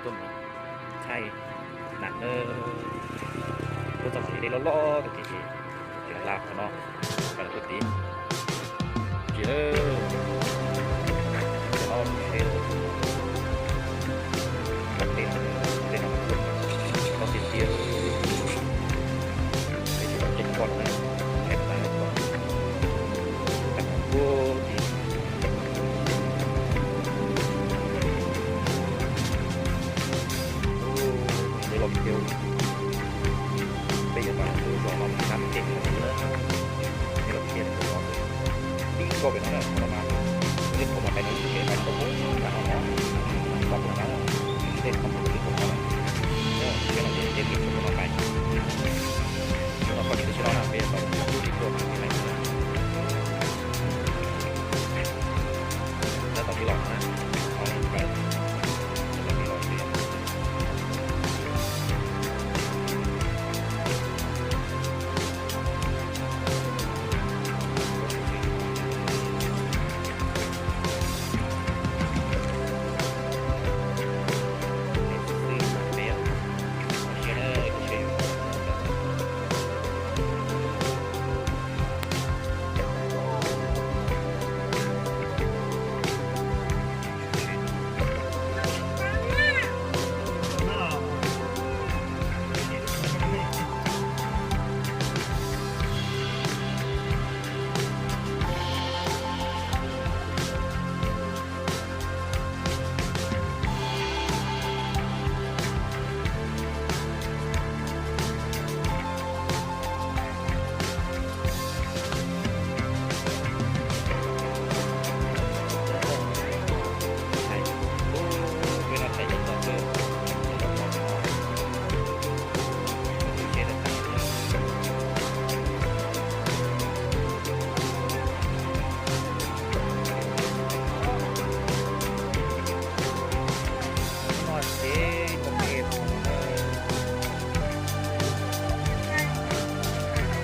Tuaj mus thaij nam na, tuaj txog ntawm dej loj loj tag kis ces tseem hla qhov no, pais tuaj tid. Tsis lawm, cov no tsheb, tej no, tej no toj tiag tiag, peb tsis tau ceeb koj no na, tsheb tag koj, tag koj tid. Ub, nws los kiag, peb yuav mas lub zos no nws sab pem no, nws los kiag rau no xwb. Tib nkaus pem no na, qhov no mas, nej qhov mas pais no tsis pem pais tau pem no no, pais pem no, nej qhov mas tib nkaus no, peb no ces peb mus txog pem no pais, pem no koj tsis tau tsis no na, peb yuav tau mus tib tuaj mas pem no. Tab tom pib los na, tab tom pib los tiag.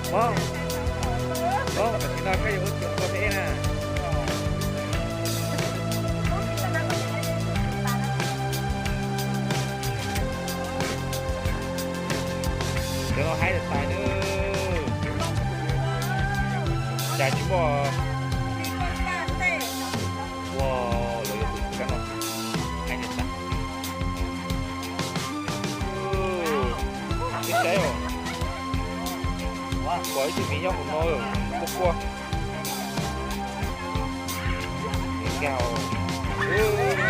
Mob, mob, tam sim no koj yuav ua tsuas koj teb na. Cov no haib tas tas nawb. Cas tsis muaj. Ua, lawv yuav tus kab no haib tas tas. Ib saib os, pom ib tug miv nyob hauv no, quaj quaj. Nkag os.